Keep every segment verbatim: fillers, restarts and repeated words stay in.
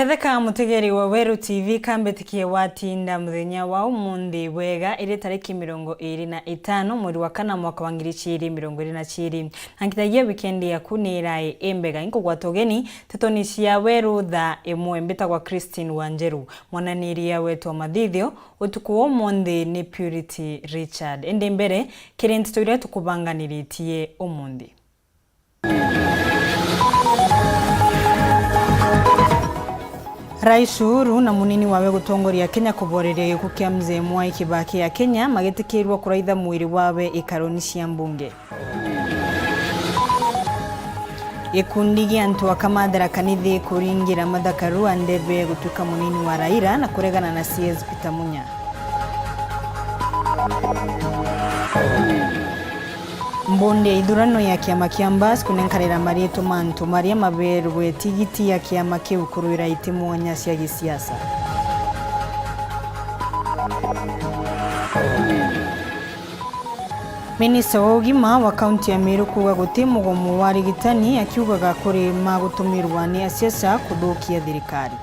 Tetheka mutegeri wa Weru T V, kambitikie watinda muthenya wa umunthi bwega, iri tariki mirongo iri na itano mweri wa kana mwaka wa ngiri ciiri mirongo iri na ciiri. Na nkithagia wikendi yaku ni irai imbega. Inkugwata ugeni ntetoni cia Weru thaa imwe. Mbitagwa Christine Wanjeru. Mwananiria wetu wa mathithio utuku wa umunthi ni Purity Richard. Indi mbere, kiri nteto iria tukubanganiritie umunthi. Rais Uhuru na munini wawe gutongoria Kenya kuboreria gikuu kia Mzee Mwai Kibaki ya Kenya magitikirwa kuraitha mwiri wawe ikaroni cia mbunge. Gikundi gia antu aka mathera kanithi kuringira Martha Karua ndebe gutwika munini wa Raila na kuregana na C S Peter Munya. Mbondi ya ithurano ya kiama kia Mbas kunenkanira mariitwa ma antu maria mabeerwe tigiti ya kiama kiu kurwira iti mwanya cia gisiasa. Minista wa ugima wa kaunti ya Meru kuuga guti mugomo wa arigitani, akiugaga kuri magutumirwa ni asiasa kuthukia thirikari.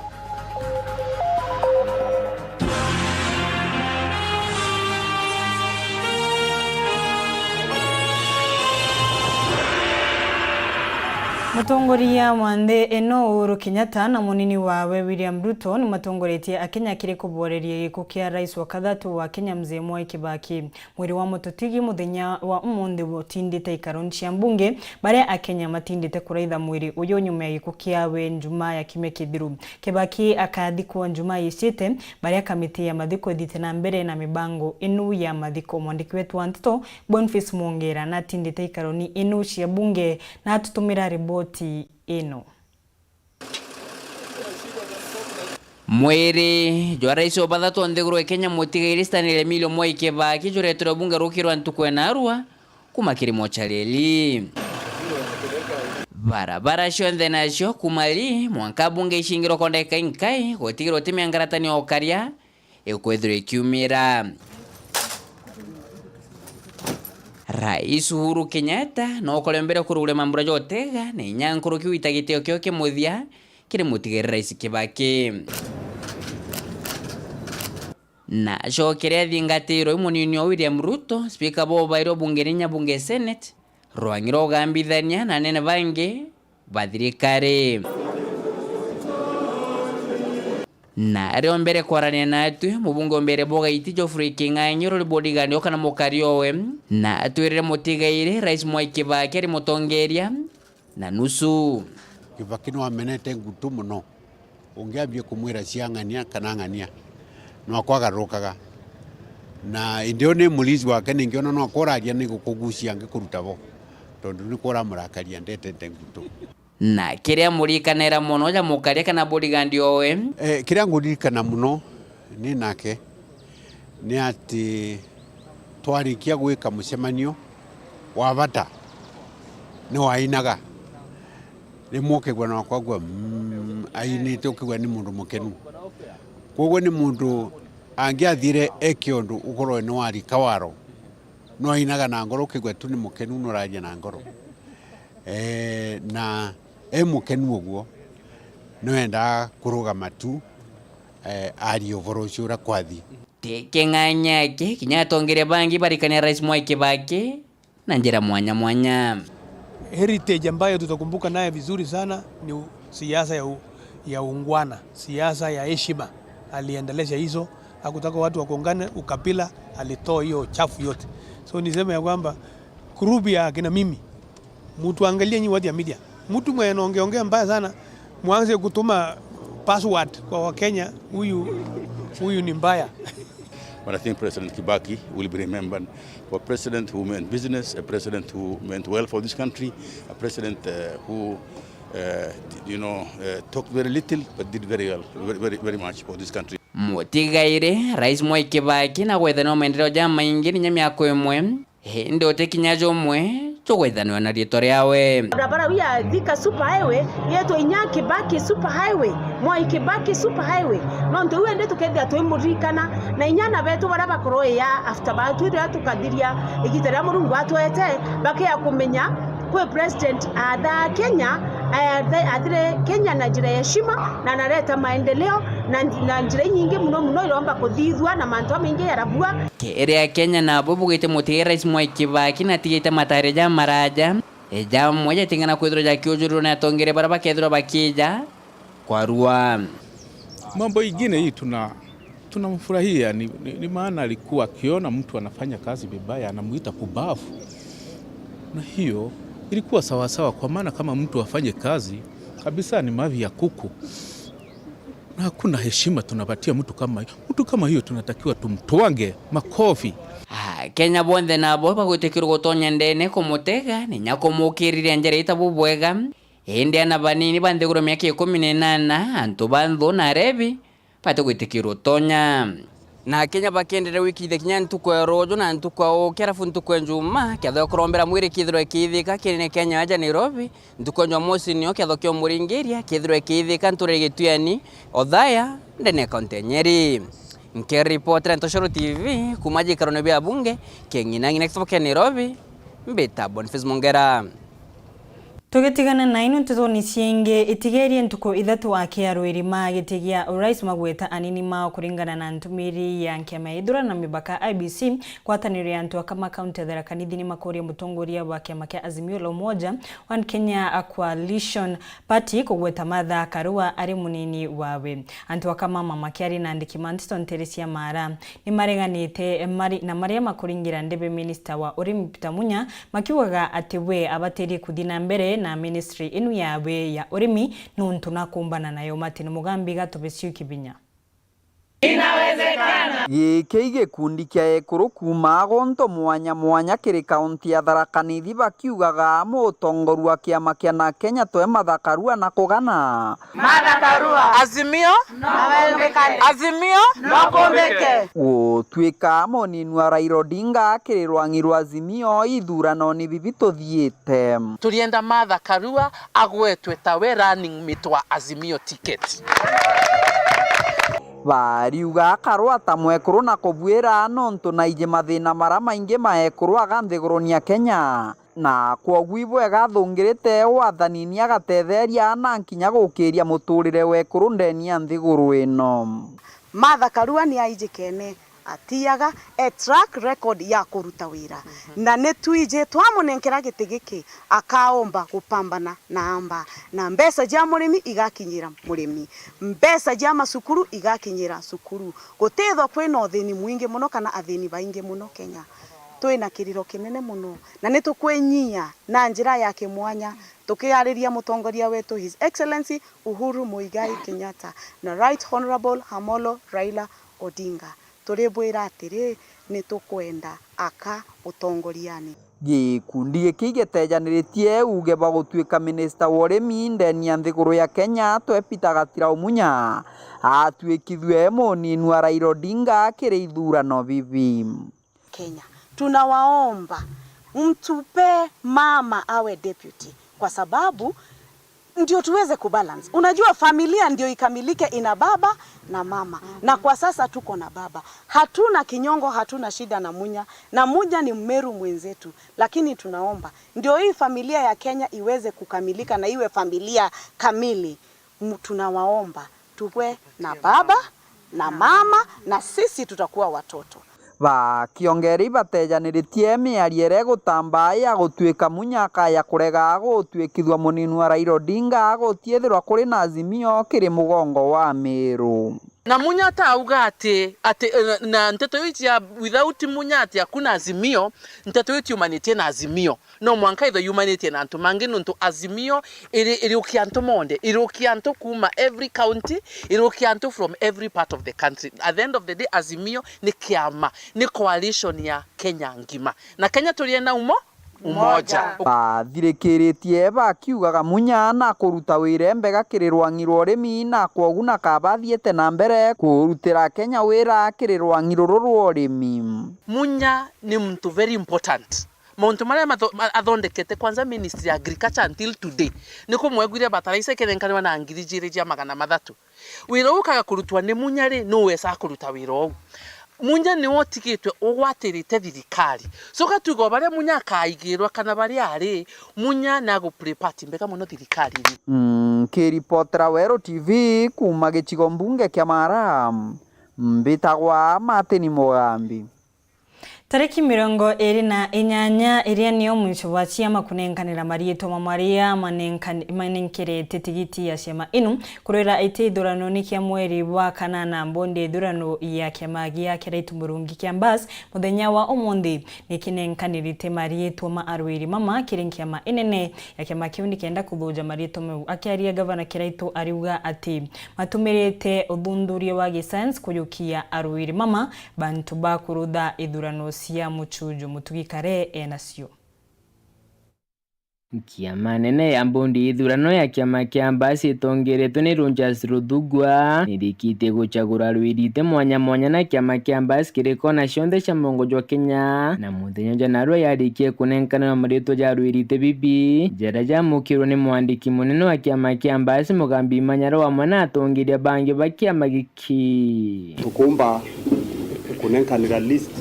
Mutongoria wa nthi ino Uhuru Kenyatta na munini wawe William Ruto nimatongoretie Akenya kiri kuboreria gikuu kia rais wa kathatu wa Kenya Mzee Mwai Kibaki. Mwiri wa mututigi muthenya wa umunthi utindite ikaroni cia mbunge, baria Akenya matindite kuraitha mwiri uyu nyuma ya gikuu kiawe Njumaa ya kiumia kithiru. Kibaki akathikwa Njumaa yicite, baria kamiti ya mathiko ithite na mbere na mibango inu ya mathiko. Mwandiki wetu wa nteto Boniface Mwongera natindite ikaroni inu cia bunge na atutumira riboti ino. Mwiri jwa rais wa bathatu nthiguru ya Kenya mutigairi Stanley Emilio Mwai Kibaki jureterwe bunge rukiri rwa ntuku ya narua kuma kiri mocharieli. Barabara cionthe nacio kuma ri mwanka bunge icingirwa kwa ndagika inkai gutigirwa ti miangaratani ya ukaria ikwithirwa ikiumira. Rais Uhuru Kenyatta no kore mbere kurugure mambura ja utega na inya nkuruki wita gitio kio kimuthia kiri mutigeri Rais Kibaki. Na acokere athingatirwe i munini o William Ruto, spika bo bairi o bunge ni nyabunge Senate, rwang'i rwa ugambithania na anene bangi ba thirikari. Na ari o mbere kwarania natwi, mubunge o mbere bwa Gaiti Geoffrey King'ang'i, uri bodyguard o kana mukari owe, na atwirire mutigairi Rais Mwai Kibaki ari mutongeria na nusu. Kibaki no amenete ngutu mono. Ungiambia kumwira cia ng'ania kana ng'ania, no akwagarurukaga. Na indi o ni murithi wake, ningiona no akoraria ni gukugucia angikuruta bo, tondu ni kura murakaria ndetete ngutu. Na kiria murikanira mono ja mukaria kana bodyguard owe? Eh, kiria nguririkana mono ni nake ni ati twarikia gwika mucemanio wa bata, ni wainaga. Rimwe ukigua na kwagua, mm, ainite, ukigua ni mundu mukenu. Kwoguo ni mundu angiathire eke undu ukorwe ni warika waro, no ainaga na ngoro, ukigua tu ni mukenu, no araria na ngoro. Eh, na e mukenu uguo, no endaa kurugama tu, eh, arie uvoro ucio uria kwathi. Ti king'ang'i aki, kinya atongeria bangi barikania Rais Mwai Kibaki na njira mwanya mwanya. Heritage ambayo tutakumbuka naye vizuri sana ni u-, siasa ya u-, ya ungwana, siasa ya heshima. Aliendelesha hizo, hakutaka watu wakongane, ukabila, alitoa hiyo chafu yote. So niseme ya kwamba group ya akina mimi, mtu angalie nyi watu ya media. Mtu mwenye anaongeongea mbaya sana, mwanze kutuma password kwa Wakenya, huyu, huyu ni mbaya. But I think President Kibaki will be remembered for a president who meant business, a president who meant well for this country, a president, uh, who, uh, d-, you know, uh, talked very little but did very well, very, very, very much for this country. Mutigaire Rais Mwai Kibaki na gwethanirwa maendeleo jamaingi ninya miaka imwe, indi uti kinya jumwe jugwethanirwa na riitwa riawe. Barabara iu ya Thika Super Highway yetwa inya Kibaki Super Highway, Mwai Kibaki Super Highway, nontu iu indi tukethia twimuririkana, na inya ana betu baria bakorwo ya after batu riria tukathiria igita riria Murungu atwete, bakea kumenya kwi president athaa Kenya Aya athe-, athire Kenya na njira ya heshima na anareta maendeleo na nj-, na njira inyingi muno muno iromba kuthithua na mantu jamaingi yarabua. Kiri Akenya nabo bugite muti Rais Mwai Kibaki na atigite matari jamaraja, jamwe jating'ana kwithirwa jakiujurirwa ni atongeria baria bakethirwa bakija kwarua. Mambo ingine hii tuna Tunamfurahia, ni, ni, ni maana alikuwa akiona mtu anafanya kazi vibaya, anamuita pumbavu. Na hiyo ilikuwa sawasawa, kwa maana kama mtu afanye kazi kabisa, ni mavi ya kuku. Na hakuna heshima tunapatia mtu kama hiyo. Mtu kama hiyo tunatakiwa tumtwange makofi. Ah, Kenya bonthe nabo bagwitikirwa gutonya ndene kumutega, ni nya kumukiriria njira ita bubwega. Indi ana banini ba nthiguru miaka ikumi na inana, antu ba nthu na arebi, bati gwitikirwa utonya. Na Akenya bakienderea gwikithia kinya ntuku ya ruuju na ntuku ya uuki, alafu ntuku ya Njumaa, kiatho gia kurombera mwiri kiithirwe kiithika kinene kia nyaja Nairobi. Ntuku ya Jumamosi nio kiatho kia umuringiria kiithirwe kiithika ntuura ya Gituani, Othaya, ndene ya kaunti ya Nyeri. Nkiripotera Ntoshoro T V, kuuma jikarone bia bunge, king'ina ng'ina kitobo kia Nairobi, mbita Boniface Mongera. Tugitigana na ino ntetoni ciingi, itigerie ntuku ithatu akiarwiri ma giti gia urais magweta anini mao kuringana na ntumiri ya kiama ya ithurano na mipaka I E B C. Ngwataniro ya antu a kama kaunti ya Tharaka Nithi ni makuria mutongoria wa kiama kia Azimio la Umoja One Kenya Coalition Party kugweta Martha Karua ari munini wawe. Antu a kama mamakiari na andiki ma nteto ntere cia Mara ni mareganite mari-, na maria makuringira ndebe minista wa urimi Peter Munya, makiugaga ati we abatirie kuthi na mbere na ministry inu yawe ya urimi nuntu nakumbana nayo. Martin Mugambi, Gatobe Ciuki Binya. Inawezekana. Giki gikundi kia ekuru kuuma gonto mwanya mwanya kiri kaunti ya Tharaka Nithi bakiugaga mutongoru wa kiama kia na Kenya twe Martha Karua na kugana. Martha Karua. Azimio. No kumbike. Azimio. No kumbike. Gutuika munini wa Raila Odinga kiri rwang'i rwa Azimio ithuranoni bibi tuthiite. Turienda Martha Karua agwetwe tawe running mate wa Azimio ticket. Bariuga Karua ta mwekuru na kubwira nontu naiji mathina mara maingi ma ekuru aga nthiguruni ya Kenya. Na kwogu ibwega athungirite wathanini agatetheria na nkinya gukiria muturire wekuru ndeni ya nthiguru ino. Martha Karua ni aijikene, atiaga e track record ya kuruta wira. Na ni twiji twamunenkera giti giki, akaomba gupambana na amba. Na mbeca cia murimi igakinyira murimi. Mbeca cia macukuru igakinyira cukuru. Gutithwa kwina uthini mwingi muno kana athini baingi muno Kenya. Twina kiriro kinene muno. Na ni tukwinyia na njira ya kimwanya, tukiariria mutongoria wetu His Excellency Uhuru Muigai Kenyatta na Right Honourable Amolo Raila Odinga. Turibwira atiri, ni tukwenda aka utongoriani. Gikundi giki gitejaniritie uge bwa gutuika minista wa urimi ndeni ya nthiguru ya Kenya, twe Peter Gatira Umunya, atuikithue munini wa Raila Odinga kiri ithurano bibi. Kenya. Tunawaomba mtupe mama awe deputy, kwa sababu ndio tuweze kubalance. Unajua, familia ndio ikamilike, ina baba na mama. Na kwa sasa tuko na baba. Hatuna kinyongo, hatuna shida na Munya. Na Munya ni Mmeru mwenzetu. Lakini tunaomba, ndio hii familia ya Kenya iweze kukamilika na iwe familia kamili. M-, tunawaomba, tukwe na baba na mama, na sisi tutakuwa watoto. Bakiongera ibatejaniritie miario iria igutambaa ya gutuika Munya akaya kurega gutuikithua munini wa Raila Odinga, gutiithirwa kuri na Azimio kiri mugongo wa Meru. Na Munya atauga ati, ati, eh, na nteto iu cia without Munya ati hakuna Azimio, nteto iu itiumanitie na Azimio. No mwanka itho yumanitie na antu mangi, nontu Azimio iri, iriukia antu monthe, iriukia antu kuuma every county, iriukia antu from every part of the country. At the end of the day, Azimio ni kiama, ni coalition ya Kenya ngima. Na Kenya turiena umo-, umoja. Bathirikiritie bakiugaga Munya na kuruta wira mbega kiri rwang'i rwa urimi, na kwogu na kabathiite na mbere kurutira Kenya wira kiri rwang'i ruru rwa urimi. Munya ni muntu very important. Mauntu maria matho-, ma-, athondekete, kwanza ministry ya agriculture until today, ni kumwegwire bataraisa ikenenkanirwa na ngiri ijiri cia magana mathatu. Wira uu ukaga kurutwa ni Munya ri, nu wesaa kuruta wira uu? Munya niwe utigitwe ugwatirite thirikari. So gatugo baria Munya akaigirwa kana baria ari, Munya ni agu play part mbega muno thirikari-ini. Nkiripotera Weru T V kuuma gicigo mbunge kia Mara, mbitagwa Martin Mugambi. Tariki mirongo iri na inyanya, iria nio mwisho bwa ciama kunenkanira mariitwa ma maria manenkani-, manenkerete tigiti ya ciama inu kurwira iti ithurano-ini kia mweri bwa kanana. Mbondi ya ithurano ya kiama gia Kiraitu Murungi kia Mbas muthenya wa umunthi nikinenkanirite mariitwa ma arwiri mama kiri nkiama inene ya kiama kiu nikenda kuthuja mariitwa mau. Akiaria, Gavana Kiraitu ariuga ati matumirite uthuthuria wa gisayansi kujukia arwiri mama bantu ba kurutha ithurano cia muchujo. Mutugi Kare enacio. Kiama nene ya mbondi ya ithurano ya kiama kia Mbas itongeretwe ni Rogers Ruthugwa nirikitie gucagura arwiri iti mwanya mwanya na kiama kia Mbas kiri kona cionthe cia mugongo jwa Kenya, na muthenya jwa narua yarikie kunenkanirwa maritwa ja arwiri iti bibi jaria jamukirwe ni mwandiki munene wa kiama kia Mbas Mugambi Manyara wamwe na atongeria bangi ba kiama giki. Tukumba kunenkanira list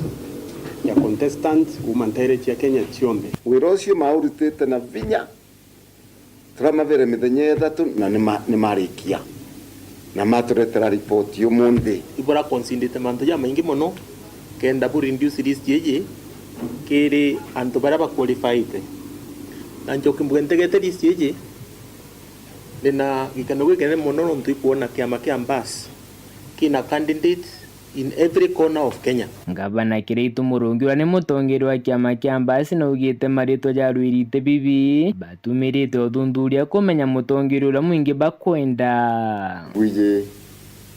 ya contestants kuuma nteere cia Kenya cionthe. Wira ucio maurutite na vinya, turamavire mithenya ithatu na nima-, nimarikia na maturetera ripoti umunthi. Ibura considate mantu jamaingi mono kenda bu reduce list iji kiri antu baria ba qualified. Na njoke mbuge ntegete list iji, ndina gikeno gikinene mono nontu ikwona kiama kia Mbas kina candidates in every corner of Kenya. Ngavana Kiraitu Murungi uria ni mutongeria wa kiama kia Mbas naugite maritwa ja arwiri iti bibi batumirite uthuthuria kumenya mutongeria uria mwingi bakwenda. Kwiji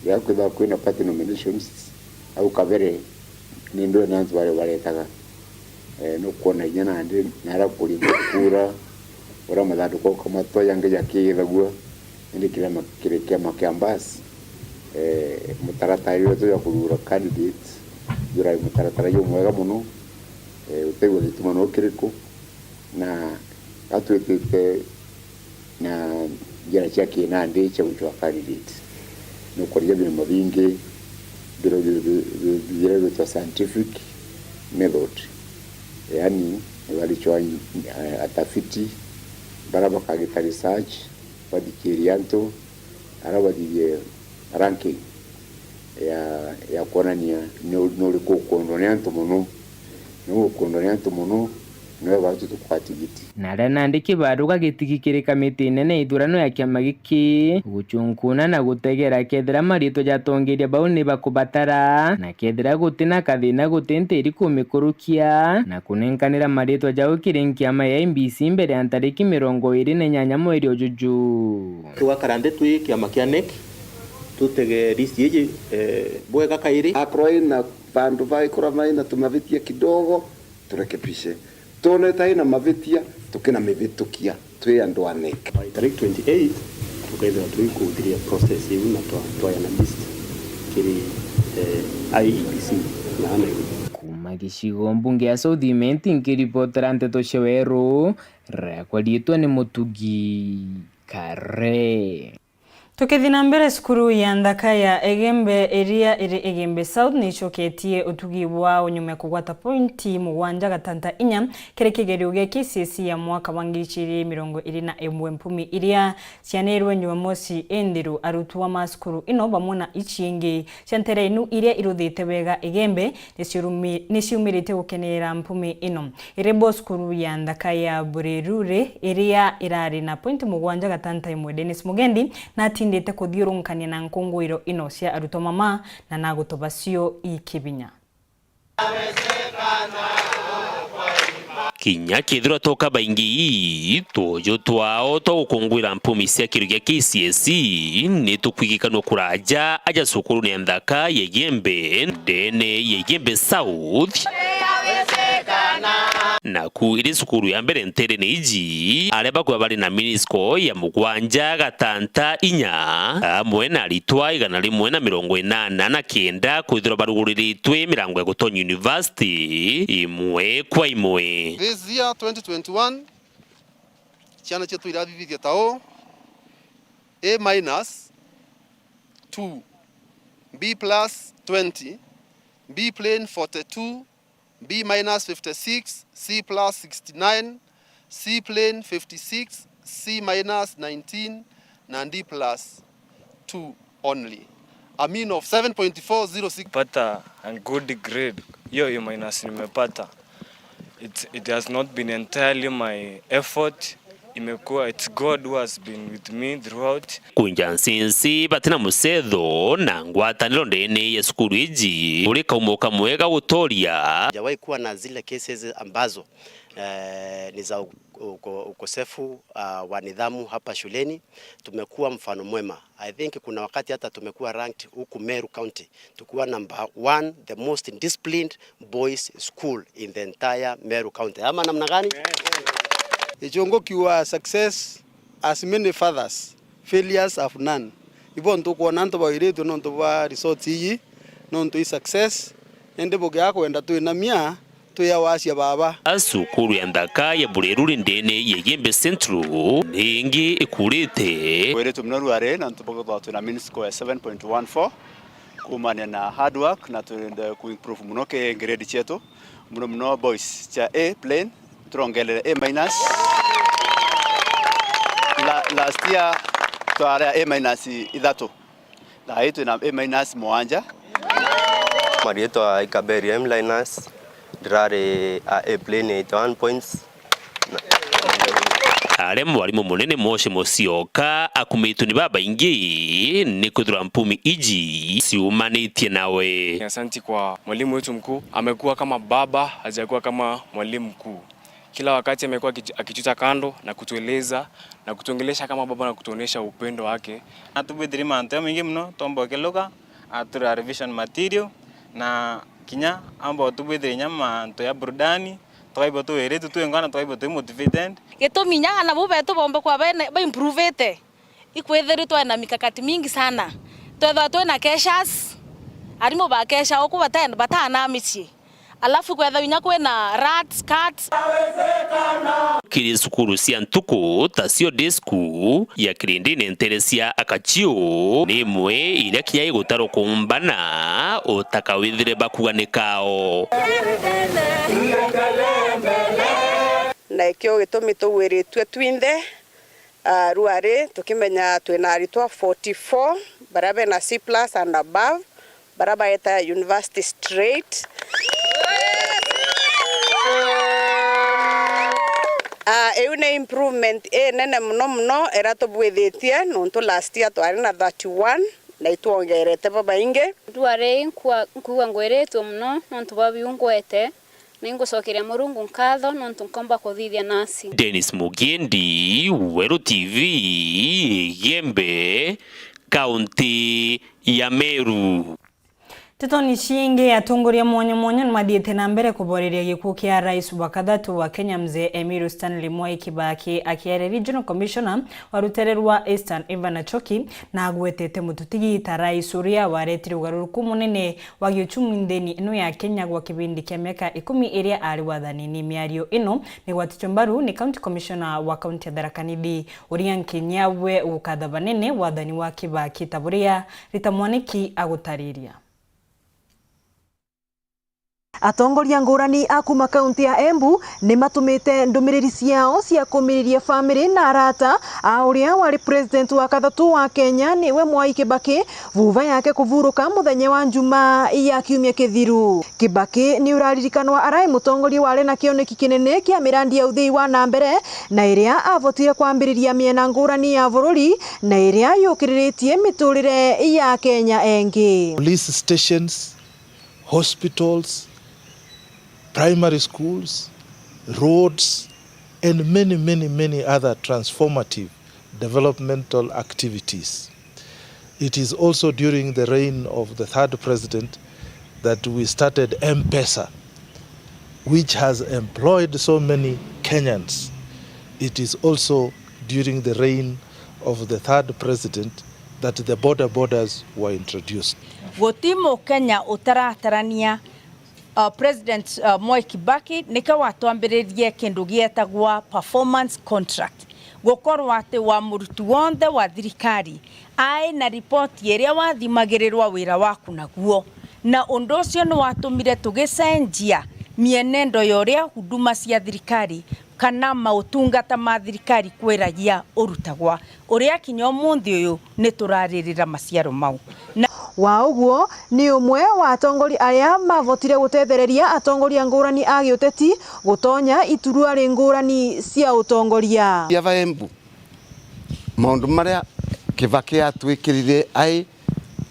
riria kwithagwa kwina party nominations, au kabere ni ndwene antu baria baretaga. Eh, nukwona inya nandi naria kuringwa kura, uria mathanduku ukamatwa jangi jakithagua, indi kirama kiri kiama kia Mbas, eh, mutaratara wetu jwa kuthura candidate jurai mutaratara jumwega mono, eh, utegwa gituma no kiriku, na gatwitite na njira cia kinandi cia gucwaa candidate. Nukuria biama bingi bira-, bi-, bi-, bi-, biria bigwitwa scientific method, yaani ni baricwaa, eh, atafiti bara bakagita research, bathikiria antu, ara bathithie ranking ya, ya kwonania ni u-, ni uriku ukundwa ni antu mono. Niu ukundwa ni antu mono, niwe batu tukwa tigiti. Na aria nandi kibaruga gitigi kiri kamiti nene ya ithurano ya kiama giki gucunkuna na gutegera kethira maritwa ja atongeria bau ni bakubatara, na kethira gutina kathina guti ntiri kumikurukia na kunenkanira maritwa jau kiri nkiama ya I E B C mbere ya ntariki mirongo iri na inyanya mweri ujuju. Tugakara nthi twi kiama kia nec, tutege list iji, eh, bwega kairi. Akorwo ina vandu vaikora vaina tumavitia kidogo, turekebishe. Twona itaina mavitia, tukinamivitukia twi andu a nec. By tariki twenty-eight, tukethirwa twikuthiria process iu na twa-, twayana list kiri, eh, I E B C na Nairobi. Kuma gicigo mbunge ya South Imenti, nkiripotera nteto cia Weru, riakwa riitwa ni Mutugi Kare. Tukithi na mbere, cukuru ya nthaka ya Igembe iria iri Igembe South niicoketie utugi bwao nyuma ya kugwata pointi mugwanja gatanta inya kiri kigerio gia K C S E ya mwaka wa ngiri igiri mirongo iri na imwe, mpumi iria cianirwe Jumamosi inthiru. Arutwa ma cukuru ino bamwe na ici ingi cia nteere inu iria iruthite wega Igembe niciurumi-, niciumiritie gukenerera mpumi ino. Iri bo cukuru ya nthaka ya Burerure, iria irari na point mugwanja gatanta imwe, Dennis Mugendi natindite kuthiurunkania na nkungwiro ino cia arutwa mama na nagutoba cio ikibinya. Kinya kethirwa toka baingi, twojo twao twa gukungwira mpumi cia kiru gia K C S E ni tukwigikanua kuraja aja cukurune ya nthaka ya Igembe, ndene ya Igembe South. Naku iri cukuru ya mbere nteerene iji, aria bakuba bari na mini score ya mugwanja gatanta inya, amwe na aritwa igana rimwe na mirongo inana na kenda kwithirwa baruguriritwe mirango ya gutonya university imwe kwa imwe. This year, twenty twenty-one, ciana cietu irathithithia ta uu: A minus, two, B plus, twenty, B plain forty-two, B minus fifty-six, C plus sixty-nine, C plain fifty-six, C minus nineteen, na D plus two only. A mean of seven point four zero six. Pata a good grade. Hiyo A minus nimepata. It, it has not been entirely my effort. Imekuwa, it's God who has been with me throughout. Kunja nsinsi batina mucetho na ngwataniro ndene ya cukuru iji uri kaumo kamwega gutoria. Hajawahi kuwa na zile cases ambazo, eh, ni za u-, uko-, ukosefu, ah, wa nidhamu hapa shuleni. Tumekuwa mfano mwema. I think kuna wakati hata tumekuwa ranked huku Meru County, tukiwa number one, the most disciplined boys school in the entire Meru County. Ama namna gani? Ichungu kiwa success as many fathers, failures have none. Ibo ntukwona antu bairitwe nontu bwa results iyi, nontu i success, indi bugia kwenda twinamia, twi awacia baba. A cukuru ya nthaka ya Bureruri ndene ya Igembe Central ningi ikurite. Wiritu muno ruari, na ntu bwethwa twina mean score ya seven point one four, kuumania na hard work na twende ku improve muno ki grade cietu, muno muno boys cia A plain, turongerere A minus. La-, last year twari A minus ithatu. Thaa ii twina A minus mugwanja. Marietwa Ikaberi M Linus, ndirari a A plain eighty one points. Aria mwarimu munene Moshe Musyoka akumitwe ni babaingi ni kwithirwa mpumi iji ciumanitie nawe. Asanti kwa mwalimu wetu mkuu, amekuwa kama baba, hajakuwa kama mwalimu mkuu. Kila wakati amekuwa akiji-, akituita kando na kutueleza na kutuongelesha kama baba na kutuonesha upendo wake. Atubwithirie mantu jamaingi mono, twomba ukiluga, atura revision material, na kinya amba utubwithirie kinya mantu ya burudani, tukaigua twiritu twi ngwana, tukaigua twi motivated. Gitumi inya aana bau betu bomba kwa bene, ba improvete. Ikwithirwa twina mikakati mingi sana. Twethwa twina cashiers, arimu ba cashier uku bata-, bataana micii. Alafu kwethwa inya kwina rats, cats. Kiri cukuru cia ntuku, tacio day school ya Kirindine ntere cia Akachiu, ni imwe iria kinya igutarwa kumbana utaka withire bakuga ni kao. Na ikio gitumi tugwiritue twinthe, ah, ruari, tukimenya twina aritwa forty-four, baria bena C plus and above, baria baeta university straight. Ah, iu ni improvement inene mono mono iria tubwithitie, nontu last year twari na thirty-one, na itwongerete babaingi. Ruari nkua-, nkuuga ngwiritue mono nontu bwa biu ngwete. Ningucokeria Murungu nkatho nontu nkomba kuthithia nasi. Dennis Mugendi, Weru T V, Igembe, kaunti ya Meru. Ntetoni ciingi, atongoria mwanya mwanya nimathiite na mbere kuboreria gikuu kia rais wa kathatu wa Kenya, Mzee Emilio Stanley Mwai Kibaki. Akiaria Regional Commissioner wa rutere rwa Eastern, Evan Achoki, na agwetete mututigi ta rais uria waretire ugaruruku munene wa giuchumi nthini ino ya Kenya gwa kibindi kia miaka ikumi iria ari wathanini. Miario ino nigwatitwe mbaru ni County Commissioner wa kaunti ya Tharaka Nithi, uria nkinya we gukatha banene wathani wa Kibaki ta buria Rita Mwaniki agutariria. Atongoria ngurani a kuuma kaunti ya Embu ni matumite ndumiriri ciao cia kumiriria famiri na arata a uria wari president wa kathatu wa Kenya, niwe Mwai Kibaki, vuva yake kuvuruka muthenya wa Njumaa ya kiumia kithiru. Kibaki ni uraririkanwa arai mutongoria wari na kioneki kinene kia mirandi ya uthii wa na mbere, na iria avotire kwambiriria miena ngurani ya bururi, na iria yukiriritie miturire ya Kenya engi. Police stations, hospitals, primary schools, roads, and many, many, many other transformative developmental activities. It is also during the reign of the third president that we started M-Pesa, which has employed so many Kenyans. It is also during the reign of the third president that the border borders were introduced. Guti Mukenya utaratarania, uh, President, uh, Mwai Kibaki nike watwambiririe kindu gietagwa performance contract, gukorwo ati wa muruti wonthe wa thirikari ai na ripoti iria wathimagirirwa wira waku naguo. Na undu ucio ni watumire tugicenjia mienendo ya uria huduma cia thirikari kana mautungata ma thirikari kwiragia urutagwa, uria kinya umunthi uyu ni turaririra maciaro mau. Na wa uguo, ni umwe wa atongoria aria mavotire gutethereria atongoria ngurani a giuteti gutonya ituruari ngurani cia utongoria. Ava Embu, maundu maria Kibaki atwikirire ai,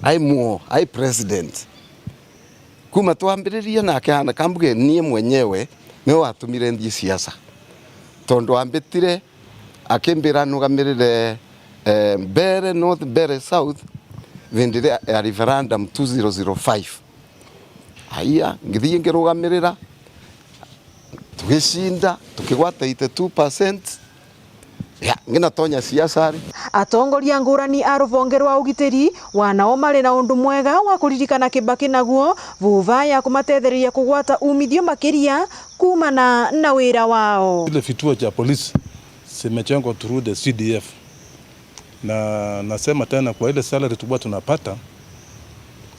ai muo, ai president. Kuma twambiririe nake ana kambuge nie mwenyewe niwe watumire nthie siasa. Tondu ambitire akimbira nugamirire, eh, Mbeere North, Mbeere South, vindi iria ya referendum two zero zero five. Aya, ngithii ngirugamirira, tugicinda, tukigwata eighty two percent. Ya, nginatonya siasa ri. Atongoria ngurani a ruvonge rwa ugitiri, wa nao mari na undu mwega wa kuririkana Kibaki naguo, vuva ya kumatethereria kugwata umithio makiria kuumana na wira wao. Vile vituo cha polisi zimejengwa through the C D F. Na nasema tena, kwa ile salary tulikuwa tunapata,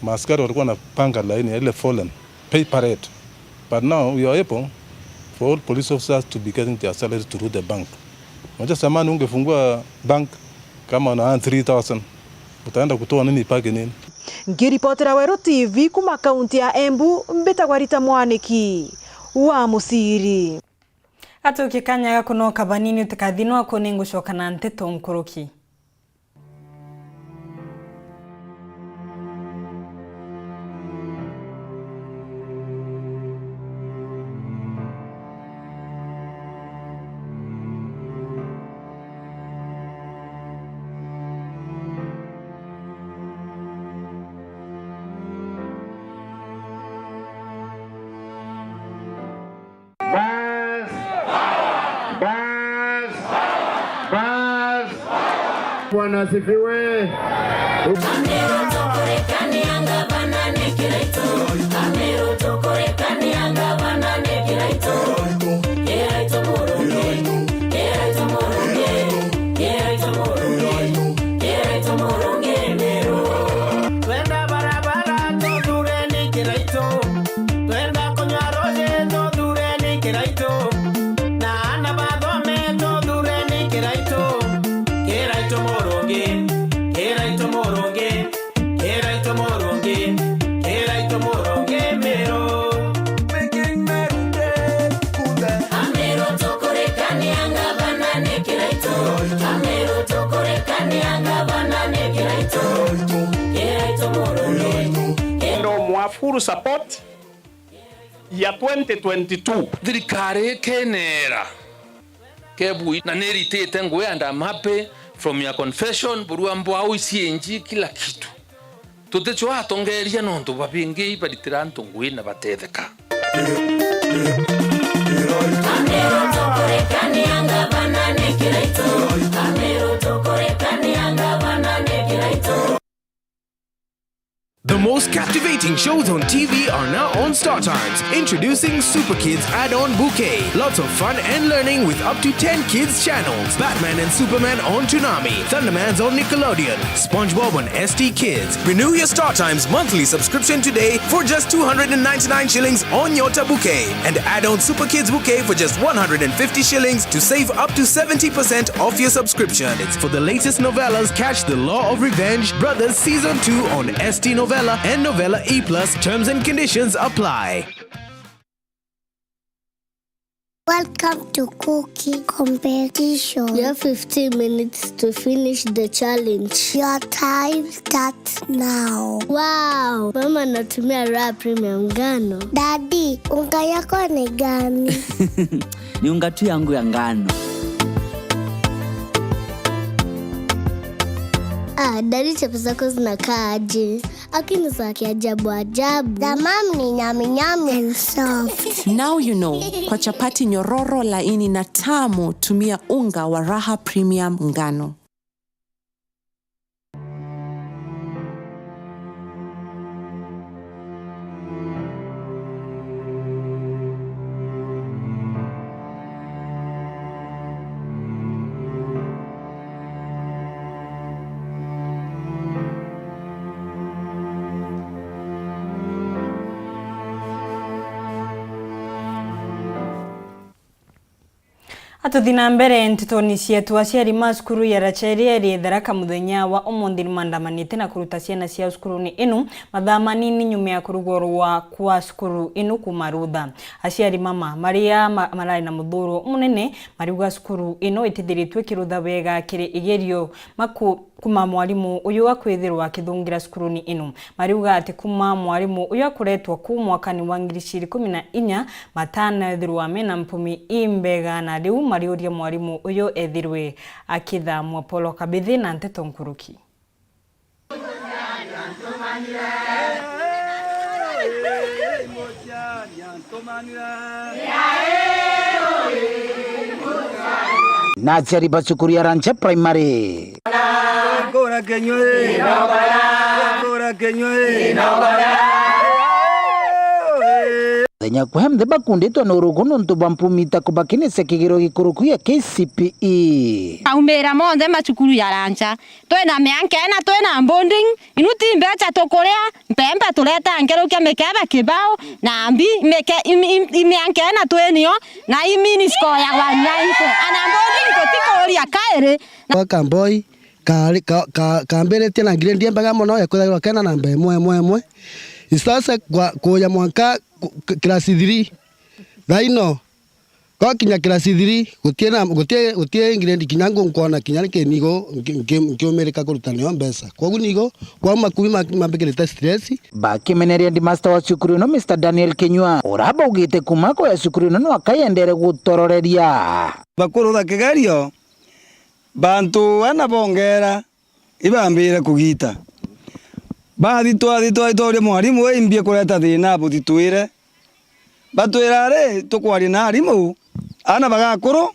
maaskari walikuwa wanapanga laini ya ile fallen pay parade. But now we are able for all police officers to be getting their salary through the bank. Unajua zamani ungefungua bank kama una earn three thousand, utaenda kutoa nini ipake nini? Ngiripotera Weru T V kuma kaunti ya Embu, mbitagwa Rita Mwaniki wa Musiri. Atuki kanya ga kunoka banini utikathinwa ku, ni ngucoka na nteto nkuruki. Bas! Bas! Bas! Bwana asifiwe. Twenda barabara, tuthureni Kiraitu. Twenda kunywa ruuji, tuthureni Kiraitu. Na aana bathome, tuthureni Kiraitu. Kiraitu murungi, Kiraitu murungi, Kiraitu murungi, Kiraitu murungi Meru. Making Meru great again. Ameru tukurekania ngavana ni Kiraitu. Ameru tukurekania ngavana ni Kiraitu. Kiraitu murungi. Ndo mwa full support ya twenty twenty-two. Thirikari ikenera kebui na niritite ngui and I'm happy from your confession, burua mbwau, C A G, kila kitu. Tuticwa atongeria nontu babingi ibaritira antu ngui na batetheka. Ameru tukurekania ngavana ni Kiraitu. Ameru tukurekania ngavana ni Kiraitu. The most captivating shows on T V are now on Star Times. Introducing Super Kids Add-on Bouquet. Lots of fun and learning with up to ten kids channels. Batman and Superman on Toonami. Thunderman's on Nickelodeon. SpongeBob on S T Kids. Renew your Star Times monthly subscription today for just two hundred and ninety-nine shillings on Nyota Bouquet. And add on Super Kids Bouquet for just one hundred and fifty shillings to save up to seventy percent off your subscription. It's for the latest novellas. Catch The Law of Revenge, Brothers Season two on S T Novella and Novella E plus. Terms and conditions apply. Welcome to cooking competition. You have fifteen minutes to finish the challenge. Your time starts now. Wow! Mama anatumia Raha Premium ngano. Daddy, unga yako ni gani? Ni unga tu yangu ya ngano. Ah, Daddy, chapati zako zinakaa aje? Lakini za kiajabu ajabu. The mom ni nyami nyami and soft. Now you know, kwa chapati nyororo, laini na tamu, tumia unga wa Raha Premium ngano. Atuthi na mbere ntetoni cietu, aciari ma cukuru ya Racheri eri Tharaka muthenya wa umunthi ni maandamanite na kuruta ciana ciao cukuruni inu mathaa manini nyuma ya kurugorwa kwa cukuru inu kuuma rutha. Aciari mama maria ma-, marari na muthuro munene mariuga cukuru ino itithiritwe ikirutha wega kiri igerio maku-, kuma mwarimu uyu akwithirwa akithungira cukuruni ino. Mariuga ati kuma mwarimu uyu akuretwa ku mwakani wa ngiri igiri ikumi na inya, matanethirwa mena mpumi imbega, na riu mariuria mwarimu uyu ethirwe akithamwa. Polo Kabithi na nteto nkuruki. Na aciari ba cukuru ya Rancha Primary. Kura Kenya ii. Kura Kenya ii. Muthenya kwa muthe bakunditwe na urugu nontu bwa mpumi ta kubakinisya kigiro gikuruku ya K C P E. Aumira monthe macukuru ya Rancha. Twina mianka ina, twina boarding, inu ti mbecha tukuria, mpembe tureta nkerukia mikebe kibao, na mbi, mike-, imi-, im-, imianka ina twinio, na imini score ya gwa nyainto. Ana boarding tutikuria kairi. Gwa Kamboi, kaari, ka, ka, kambiritie na grade imbega mono ya kwithagirwa kena namba imwe, imwe, imwe. Isasa kwa, kuja mwanka ku-, k-, class three. Thaino, gwakinya class three, gutie na, gutie, gutie grade kinya ngu-, nkwona kinya niki nigo nki-, nki-, nkiumirika kuruta nio mbeca. Kwogu nigo, kwa makumi ma-, mambikirite stress. Bakimeneria headmaster wa cukuru ino, Mister Daniel Kinyua, urabaugite kuma akoya cukuru ino no akayendere gutororeria. Bakurutha kigerio, bantu ana bongera, ibambire kugita. Bathi twathi twathi twauria mwarimu, "Wi imbi ikureta thina abu thitwire?" Batwira, "Ari, tukwaria na arimu, ana bagakuru,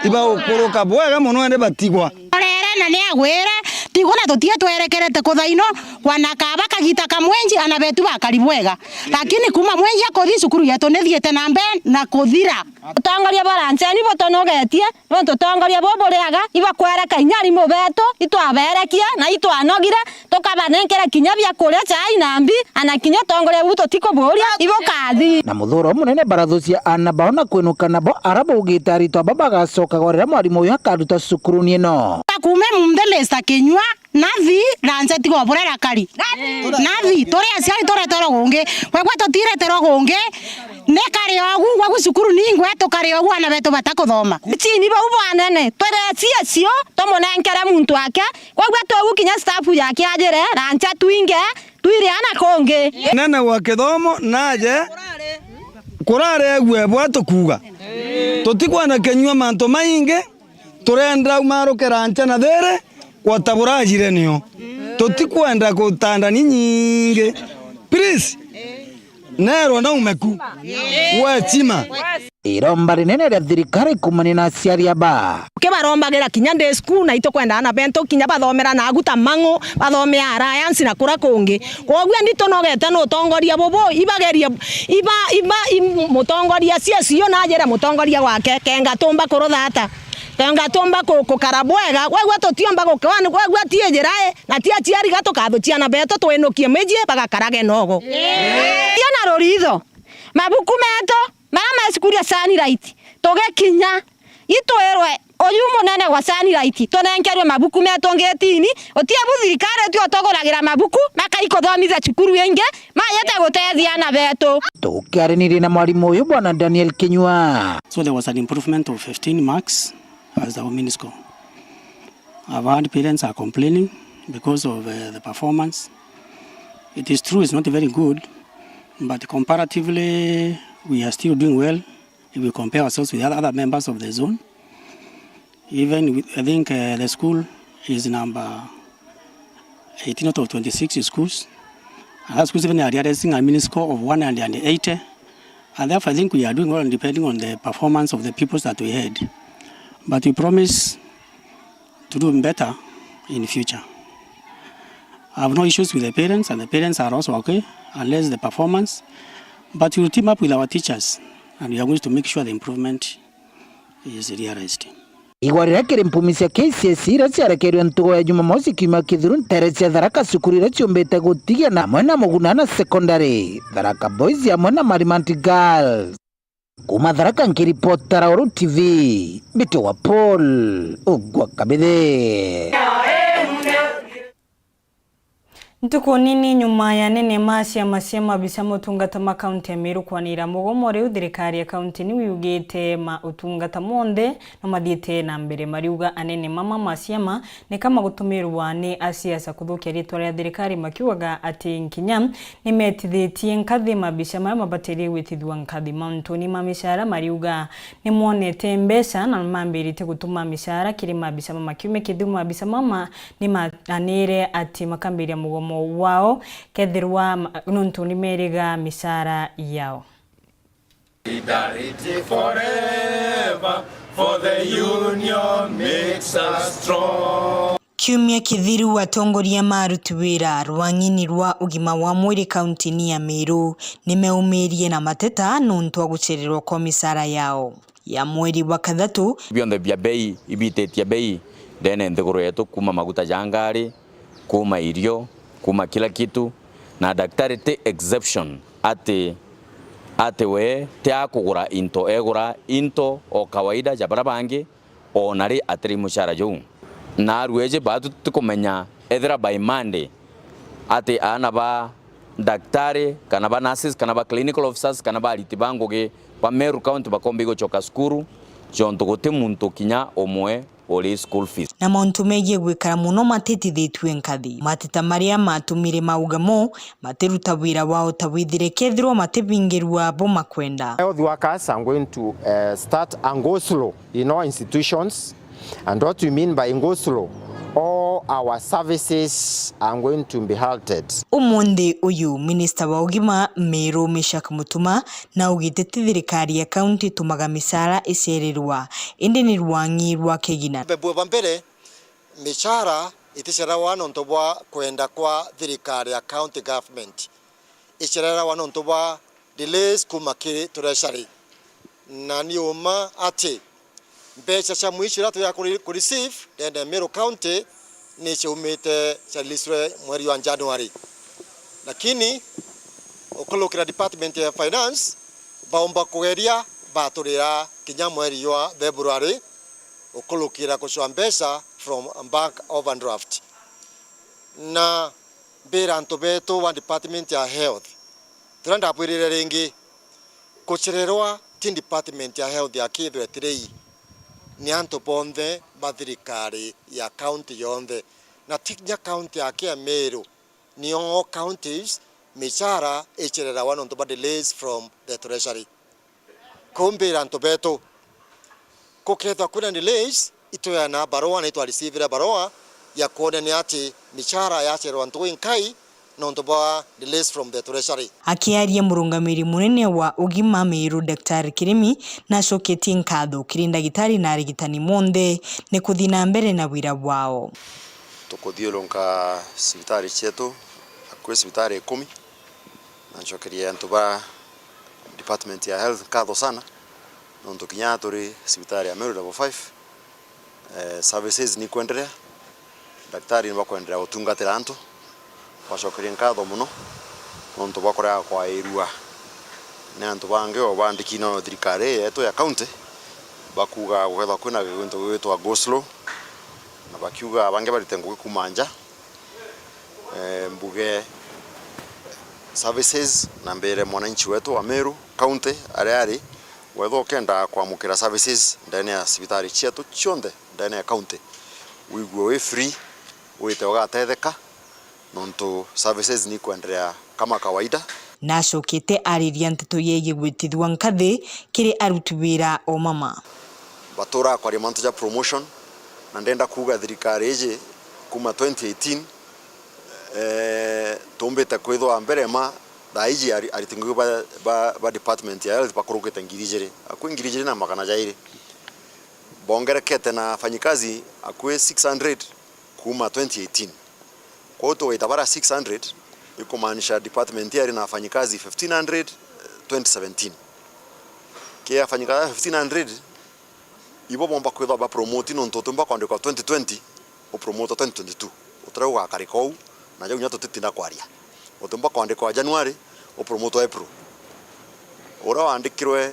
ibaukuruka bwega mono indi batigwa." Orere na ni agwire, tigwa na tutie twerekerete kuthaino, kwana kaba kagita kamwenji, ana betu bakari bwega. Lakini kuma mwenji akuthi, cukuru yetu ni thiite na mbere na kuthira. Utongoria bwa Rancheni butunogetie, nontu utongoria bubu buriaga, ibakwereka inya arimu betu, itwaberekie na itwanogire, tukabanenkera kinya bia kuria, chai na mbi, ana kinya utongoria bubu tutikuburia, ibukathi. Na muthuro munene barathucia ana bao na kwinuka nabo, ara baugite aritwa aba bagacoka gwa riria mwarimu uyu akaruta cukuruni ino. Kuuma munthe, Mister Kinyua, Nathi, Rancha tiga ubure rakari. Nathi, turi aciari tureterwa gungi. Kwegua tutireterwa gungi. Ni kari ogu, gwagu cukuru ni ingwe, tukari ogu ana betu batakuthoma. Chini bau bwanene, twireci acio, tumunenkere muntu ake. Kwegua twegu kinya staff yake ajire, Rancha twinge, twire ana kungi. Nene wa kithomo naje, kurare egwe bwa tukuga. Tutikwenda Kinyua mantu maingi. Turenda umarukira ncha na thiri, gwata burajire nio. Tutikwenda gutanda ni nyingi. Please, nerwa na umeku. Wechima. Iromba rinene ria thirikari kumania na aciari aba. Ukibarombagira kinya day school, na itukwenda ana bentu kinya bathomera nagu ta Mang'u, bathomea Alliance na kura kungi. Kwoguo nditunogete na utongoria bubu, ibagerie, iba, iba, i-, mutongoria C S U najire mutongoria gwake, kenga tumba kuruthata. Ngatwomba ku-, kukara bwega, kwegua tutiomba gukwana, kwegua ti njira i, na ti aciari ga tukathu ciana betu twinukie miji bagakarage nogo. Io na ruritho, mabuku metu, mara ma cukuru ya Sunlight, tugikinya, itwirwe, uyu munene wa Sunlight, tunenkerwe mabuku metu ngitini, uti abu thirikari tio tuguragira mabuku, makaikuthomithia cukuru ingi, majete gutethia ana betu. Tukiaranirie na mwarimu uyu, Bwana Daniel Kinyua. So there was an improvement of fifteen marks as our mini score. I've heard parents are complaining because of, uh, the performance. It is true, it's not very good, but comparatively, we are still doing well if we compare ourselves with other, other members of the zone. Even with, I think, uh, the school is number eighteen out of twenty-six schools. And that schools even are realizing a mini score of one hundred and eighty. And therefore, I think we are doing well depending on the performance of the pupils that we had. But we promise to do better in future. I have no issues with the parents, and the parents are also okay, unless the performance. But we will team up with our teachers, and we are going to make sure the improvement is realized. Igwa riria kiri mpumi cia K C S E iria ciarekeirwe ntugo ya Jumamosi kiumia kithiru ntere cia Tharaka, cukuru iria ciumbite gutigia na amwe na Muguna na Secondary, Tharaka Boys amwe na Marimanti Girls. Kuma Tharaka nkiripotera Uru T V, mbitagwa Paul Ugwa Kabithe. Ntuku nini nyuma ya anene ma ciama cia maabisa ma utungata ma kaunti ya Meru kwanira mugomo, riu thirikari ya kaunti niu yugite ma utungata monthe no mathiite na mbere. Mariuga anene mama ma ciama ni kama gutumirwa ni asiasa kuthukia ritwa ria thirikari, makiugaga ati nkinya ni metithitie nkathi maabisa maria mabatirie gwitithua nkathi. Mauntuni ma micara mariuga ni monete mbeca na mambiritie gutuma micara kiri maabisa mama kiumia kithiru. Maabisa mama ni maanire ati makambiria mugomo wao kethirwa ma-, nontu ni meriga micara yao. Solidarity forever, for the union makes us strong. Kiumia kithiru, atongoria ma aruti wira rwang'ini rwa ugima wa mwiri kaunti-ini ya Meru ni meumirie na mateta nontu wa gucererwa kwa micara yao ya mweri wa kathatu. Bionthe bia bei ibititie bei ndene nthiguru yetu, kuma maguta ja ngari, kuma irio, kuma kila kitu, na daktari ti exception ati, ati we ti akugura into, egura into o kawaida ja bara bangi, o na ri atiri mucara juu. Na arueji baa tutikumenya ethira by Monday ati aana ba daktari, kana ba nurses, kana ba clinical officers, kana ba ariti ba ngugi ba Meru County bakomba igucoka cukuru, jontu guti muntu kinya umwe uri school fees. Na mauntu megii gwikara muno matitithitue nkathi. Mateta maria matumire mauga mo matiruta wira wao ta withire kethirwa matibingirua bo makwenda. Health workers are going to, uh, start and go slow in all institutions. And what we mean by go slow, all our services are going to be halted. Umunthi uyu, minista wa ugima Meru Meshack Mutuma naugite ti thirikari ya kaunti itumaga micara icererwa, indi ni rwang'i rwa kigina. Bebwe ba mbere, micara iticererwa nontu bwa kwenda kwa thirikari ya county government, icererwa nontu bwa delays kuma kiri treasury. Na ni uma ati mbeca cia mwisho iria twira kuri-, kureceive ndene ya Meru County ni ciaumite, ciareleasirwe mweri wa January. Lakini ukulukira department ya finance, baumba kugeria baturira kinya mweri wa February, ukulukira kucwa mbeca from bank overdraft. Na mbira antu betu ba department ya health, turia ndabwirire ringi, kucererwa ti department ya health ya Kithure Tirei, ni antu bonthe ba thirikari ya county yonthe, na ti kinya county yake ya Meru, ni all counties micara icereragwa nontu bwa delays from the treasury. Kumbira antu betu, kukethwa kwina delays, itweana barua na itwarecivire barua ya kwonania ati micara yacererwa ntuku inkai nontu bwa delays from the treasury. Akiaria, murungamiri munene wa ugima Meru, Daktari Kirimi, nacoketie nkatho kiri ndagitari na arigitani monthe ni kuthi na mbere na wira wao. Tukuthiurunka cibitari cietu, akui cibitari ikumi, na ncokerie antu ba department ya health nkatho sana, nontu kinya turi cibitari ya Meru level five, eh, services ni ikwenderea, daktari ni bakwenderea gutungatira antu. Twacokeria nkatho mono nontu bwa kurega kwairua ni antu bangi o bandiki na thirikari yetu ya county, bakuuga gukethwa kwina gintu gigwitwa go slow, na bakiuga bangi barite ngugi kuuma nja. Eh, mbuge services na mbere mwananchi wetu wa Meru County aria ari, wethwa ukenda kwamukira services ndene ya cibitari cietu cionthe ndene ya county, wigue wi free, wite ugatetheka, nontu services ni ikwenderea kama kawaida. Nacokete ariria nteto yegie gwitithua nkathi kiri aruti wira o mama. Baturaga kwaria mantu ja promotion, na ndenda kuuga thirikari iji kuma twenty eighteen, eh, tumbite kwithwa mbere ma thaa iji ari-, ariti ngugi ba, ba, ba department ya health bakurukite ngiri ijiri, akui ngiri ijiri na magana jairi. Bongerekete na afanyikazi akui six hundred kuma twenty eighteen. Kwou tugaita bara six hundred, ikumaanisha department yari na afanyikazi fifteen hundred, eh, twenty seventeen. Ki afanyikazi fifteen hundred, ibo bomba kwithwa ba promote nontu utiumba kwandikwa twenty twenty, u promote twenty twenty-two. Utira ugakarika uu, na jau nya tutitinda kwaria. Utiumba kwandikwa January, u promote April. Uria wandikirwe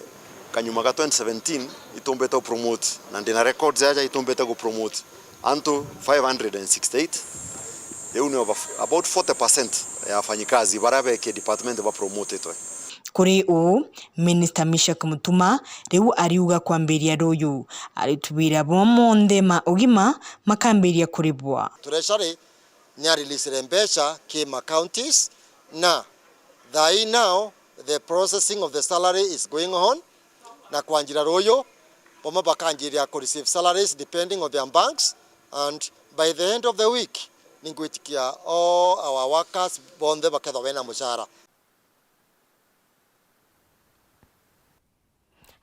Kanyuma ga twenty seventeen, itumbite ku promote, na ndina records aja itumbite ku promote antu five hundred and sixty-eight. Riu ni over, about forty percent ya afanyikazi baria bekie department ba promotitwe. Kuri uu, Minister Meshack Mutuma riu ariuga kwambiria ruyu, aruti wira bonthe ma ugima makambiria kuribwa. Treasury ni a release mbeca ki ma counties, na thaa ii now the processing of the salary is going on, na kwanjira ruyu, bamwe bakanjiria ku receive salaries depending on their banks, and by the end of the week, ningwitikia all our workers bonthe bakethwa bena mucara.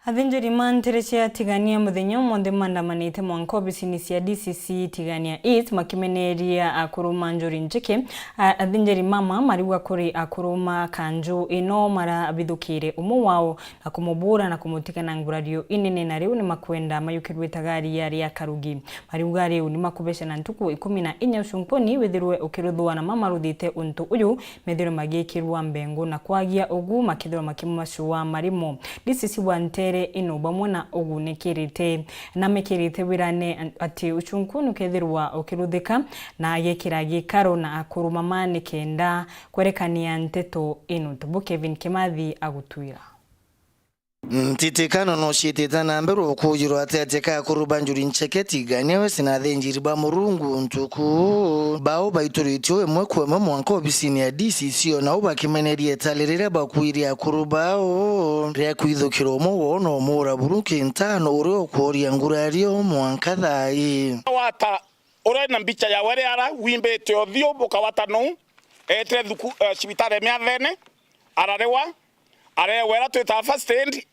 Athinjiri ma ntere cia Tigania muthenya umunthi maandamanite mwanka obisini cia D C C Tigania East, makimeneria akuru ma Njuri Ncheke. A-, athinjiri mama mariuga kuri akuru ma kanju ino marabithukire umwe wao na kumubura na kumutiga na ngurario inene, na riu ni makwenda mayukirwe itagaria ria karugi. Mariuga riu ni makubecana ntuku ikumi na inya ucunkuni withirwe ukiruthwa na mamaruthite untu uyu, methirwe magikirwa mbengu na kwagia ugu makethirwa makimacua marimo. D C C wa ntere ino bamwe na ugunikirite na mekirite wirane ati ucunkuni ukethirwa ukiruthika na agekira gikaro na akurumama nikenda kwerekania nteto ino. Tubu Kevin Kimathi agutwira. Ntitikano no ciitite na mbere ukujirwa ati ati ka akuru ba Njuri Ncheke Tigania West na athinjiri ba Murungu ntuku bao baituritie imwe kwa imwe mwanka obisini ya D C C, o nao bakimeneria itali riria bakuirie akuru bao ria kwithukira umwe wao na umuura buru kintano uria ukuuria ngurario mwanka thaa ii. Wata uria na mbicha yawe riara wimbite uthiu bukawata nou, eetire thuku-, eh, cibitari ya Miathene, ararewa, areewa iria twitaga first aid,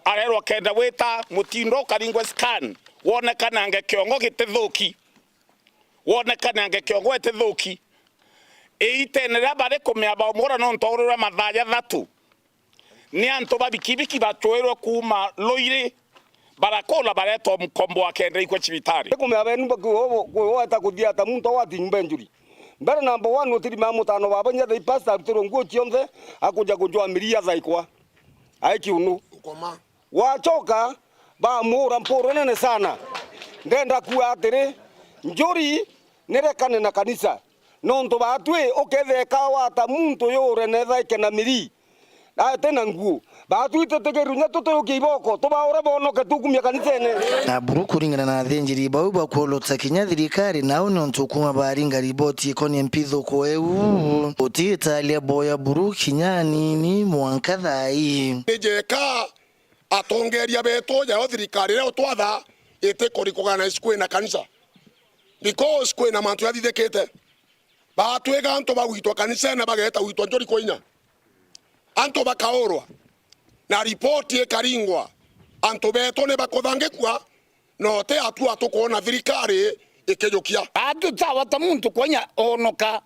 areerwa kenda wita mutindo ukaringwe scan, wonekanange kiongo gitithuki, wonekanange kiongo gitithuki. Iitene riria bari kumea baumura nontu aurirwe mathaa jathatu, ni antu ba bikibiki bacwirwe kuuma Ruiri, barakula baretwa mkombo wa kenda ikwa cibitari. Kumea benu baku-, kugweta kuthia ata muntu agwati nyumba ya Njuri. Mbere number one, utirimaa mutano baba inya thaa ii pastor arutirwe nguo cionthe, akuja kujwa miria thaikwa. Ai kiunu. Ukoma. Wachoka, bamuura mpuru nene sana. Ndenda kuuga atiri, Njuri nirekane na kanisa. Nontu baatwi uketheka wata muntu yure nethaike na miri, ati na nguo. Baatwi tutigiru nya tutuyukia iboko, tubaure bonoke tukumia kanisene. Na buru kuringana na athinjiri bau bakuolota kinya thirikari nao nontu kuma baringa riboti ikonie mpithuko eu, gutitalia boya buru kinya anini mwanka thaa ii. Ni jeka atongeria betu jao thirikari iria utwatha itikurikugana na kwina kanisa, because kwina mantu jathithikite. Baatwiga antu bagwitwa kanisene bageeta gwitwa Njuri kwa inya. Antu bakaurwa, na ripoti ikaringwa, antu betu ni bakuthangikua, na uti atua tukwona thirikari ikijukia. Atu tawata muntu kwa inya onoka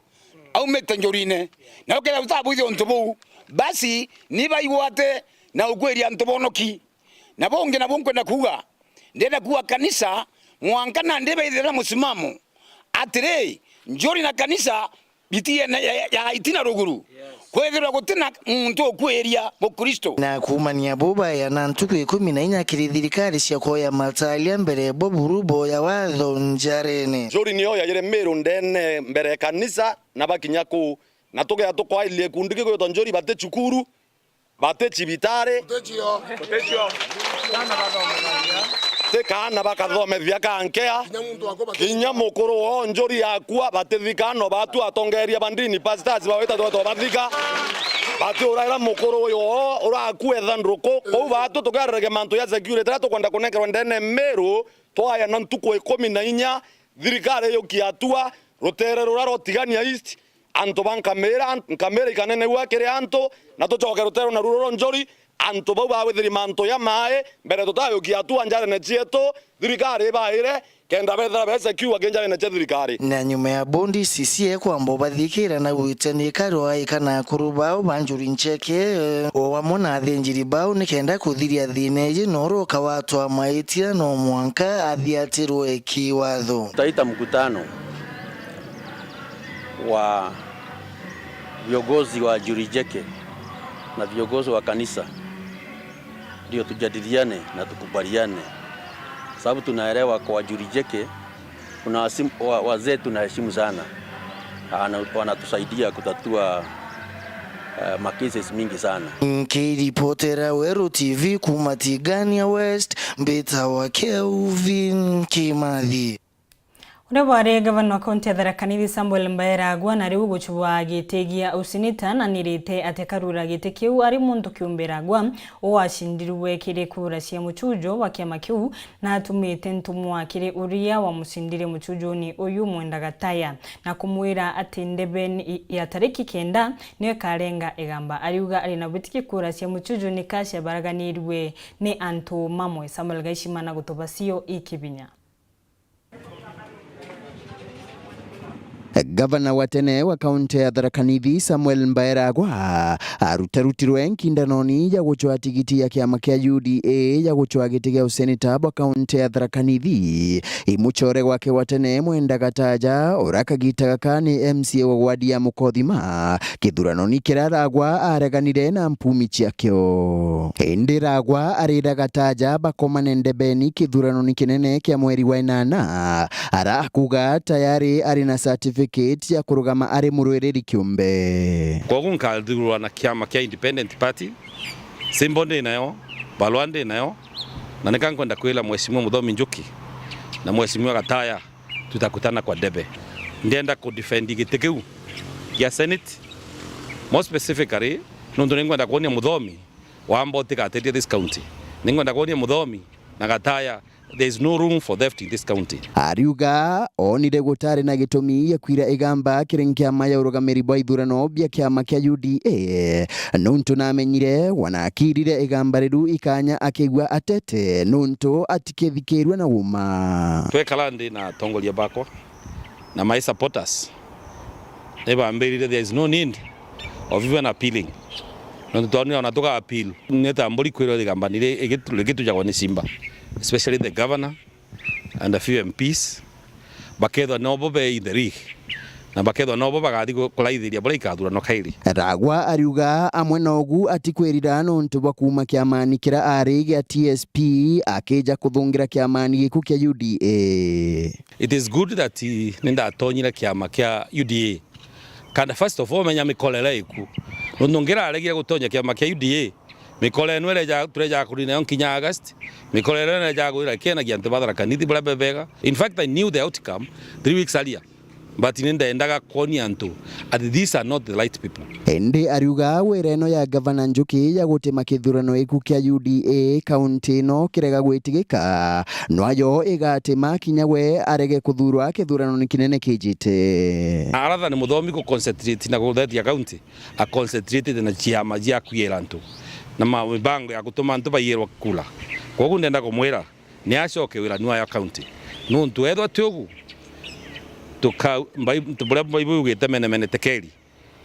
aumite Njurine, na ukethira utabwithia untu buu, basi ni baigwate na ukwiria antu bonoki. Na bungi nabu nkwenda kuuga, ndenda kuuga kanisa mwanka nandi baithire na musimamo atiri, Njuri na kanisa bitiene ya, ya, ya itina ruguru. Kwithirwa gutina muntu ukwiria Mukristo. Na kuumania bu baeana ntuku ikumi na inya kiri thirikari cia kuoya matalia mbere bo buru boya watho njarene. Njuri niyo yaire Miru ndene mbere ya kanisa na bakinya kuu, na tugea tukwairie gikundi gigwitwa Njuri bati cukuru, bati cibitari, ti kaana bakathomethia kankea, kinya mukuru woo Njuri akua batithika, no batu atongeria ba ndini, pastors bawita twetwa bathika, bati uraira mukuru uyu woo urakua etha nduruku. Kou batu tukiarerege mantu ya security, riria tukwenda kunenkerwa ndene Miru, twaya na ntuku ikumi na inya, thirikari yukie atua, rutere ruria rwa Tigania East, antu ba nkamira, nkamira ikanenegua kiri antu, na tucoke rutere na ruru rwa Njuri, antu bau bawithiri mantu ya mai, mbere tutayukia atua njarene cietu, thirikari ibaire, kenda bethira be secure ki njarene cia thirikari. Na nyuma ya bondi C C A kwamba ubathikira na gwite ni karwa ikana akuru bao ba Njuri Ncheke, o amwe na athinjiri bao, ni kenda kuthiria thina iji, no uroka watwa maitia no mwanka athiatirwe kiwatho. Taita mkutano wa viongozi wa Njuri Ncheke na viongozi wa kanisa, Ndio tujadiliane na tukubaliane, sababu tunaelewa kwa Njuri Njeke kuna wasimu-, wa-, wazee tunaheshimu sana. Ana-, wanatusaidia kutatua, eh, ma cases mingi sana. Nkiripotera Weru T V kuuma Tigania West, mbitawa Kelvin Kimathi. Uria bwari gavana wa kaunti ya Tharaka Nithi Samuel Mbae Ragwa na riu gucubwa giti gia useneta nanirite ati akarura giti kiu ari muntu kiumbe Ragwa uwacindirwe kiri kura cia mucujo wa kiama kiu na atumite ntumwa kiri uria wamucindire mucujuni uyu Mwenda Gataya na kumwira ati ndebeni ya tariki kenda niyo ikarenga igamba. Ariuga ari na witiki kura cia mucujuni ka ciabaraganirue ni antu mamwe. Samuel Gaishima na gutuba cio ikibinya. Gavana wa tene wa kaunti ya Tharaka Nithi, Samuel Mbae Ragwa, arutarutirwe nkindanoni ya gucwa tigiti ya kiama kia U D A ya gucwa giti gia useneta bwa kaunti ya Tharaka Nithi. Imucore gwake wa tene, Mwenda Gataja, uria kagita gaka ni M C A wa wadi ya Mukothima, kithuranoni kiria Ragwa areganire na mpumi ciakio. Indi Ragwa arira Gataja bakomane ndebeni kithuranoni kinene kia mweri wa inana, ara akuga tayari ari na certificate ya kurugama ari murwiriri kiumbe. Kwogu nkathurwa na kiama kia Independent Party, symbol ndi nayo, barua ndi nayo, na nika nkwenda kwira Mheshimiwa Muthomi Njuki na Mheshimiwa Gataya, tutakutana kwa debe. Ndienda ku defend giti kiu gia Senate, more specifically, nontu ningwenda kwonia Muthomi wamba utikateithia this county. Ningwenda kwonia Muthomi na Gataya, there is no room for theft in this county. Ariuga onire gutari na gitumi gia kwira igamba kiri nkiama ya urugamiri bwa ithurano bia kiama kia U D A, nontu namenyire wanakirire igamba riru ikanya akigua atete, nontu atikithikirwe na uma. Twekara ndi na atongoria bakwa na my supporters, nibambirire there is no need of even appealing. Nontu twonire ona tuga appeal, ni ta mburi kwirwa igamba niri igitu-, rigitujagwa ni simba, especially the governor and a few M Ps, bakethwa nobo be in the rig, na bakethwa nobo bagathi ku-, kuraithiria buria ikathuranwa kairi. Ragwa ariuga amwe na ugu atikwirira nontu bwa kuuma kiamani kiria ari gia T S P akija kuthungira kiamani giku kia U D A. It is good that, eh, nindatonyire kiama kia U D A. Kanda first of all menya mikorere iku. Nontu ngiraregire gutonya kiama kia U D A, mikore ino ireja, turejaga kurina nayo nkinya August. Mikore ino irejaga kwira kena gia antu ba Tharaka Nithi buria bebega. In fact, I knew the outcome three weeks earlier. But ni ndendaga kwonia antu ati these are not the right people. Indi ariuga wira ino ya Gavana Njuki ya gutema kithurano giku kia U D A kaunti ino kirega gwitigika, nwayo igatema kinya we arege kuthurwa kithurano ni kinene kijite. Aratha ni Muthomi ku concentrate na guthetia county, a concentrate na ciama cia kwira antu na ma-, mibango ya gutuma antu baiyirwa kura. Kwogu ndenda kumwira ni acoke wirani wayo county. Nontu ethwa ti ugu, tuka-, mbai-, buria Bible yugite, mene mene tekeli,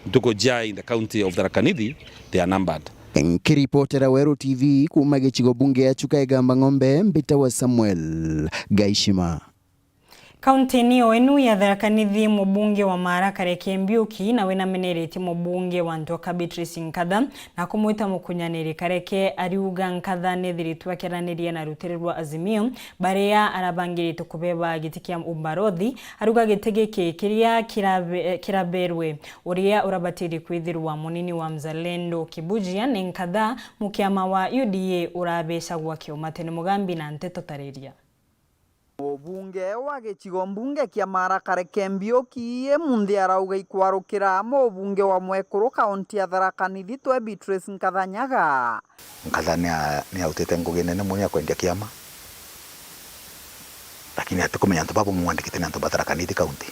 ntuku jaa in the county of Tharaka Nithi, they are numbered. Nkiripotera Weru T V kuuma gicigo bunge ya Chuka Igamba Ng'ombe, mbitawa Samuel Gaishima. Kaunti-ini yo inu ya Tharaka Nithi, mubunge wa Maara Kareke Mbiuki nawe nameneretie mubunge wa Ntwaka Beatrice Nkatha na kumwita mukunyaniri. Kareke ariuga Nkatha nethiritwe akiaraniria na rutere rwa Azimio baria arabangiritwe kubeba giti kia umbarothi. Ariuga giti giki kiria kirabe-, kiraberwe uria urabatirie kwithirwa munini wa Mzalendo Kibujia ni Nkatha, mukiama wa U D A urabecagwa kiumate. Ni Mugambi na nteto tariria. Mubunge wa gicigo mbunge kia Maara Kareke Mbiuki imunthi arauga ikwarukira mubunge wa mwekuru kaunti ya Tharaka Nithi twe Beatrice Nkatha Nyaga. Nkatha ni a-, ni autite ngugi nene mono ya kwendia kiama, lakini atikumenya antu baba bamwandikite ni antu ba Tharaka Nithi kaunti.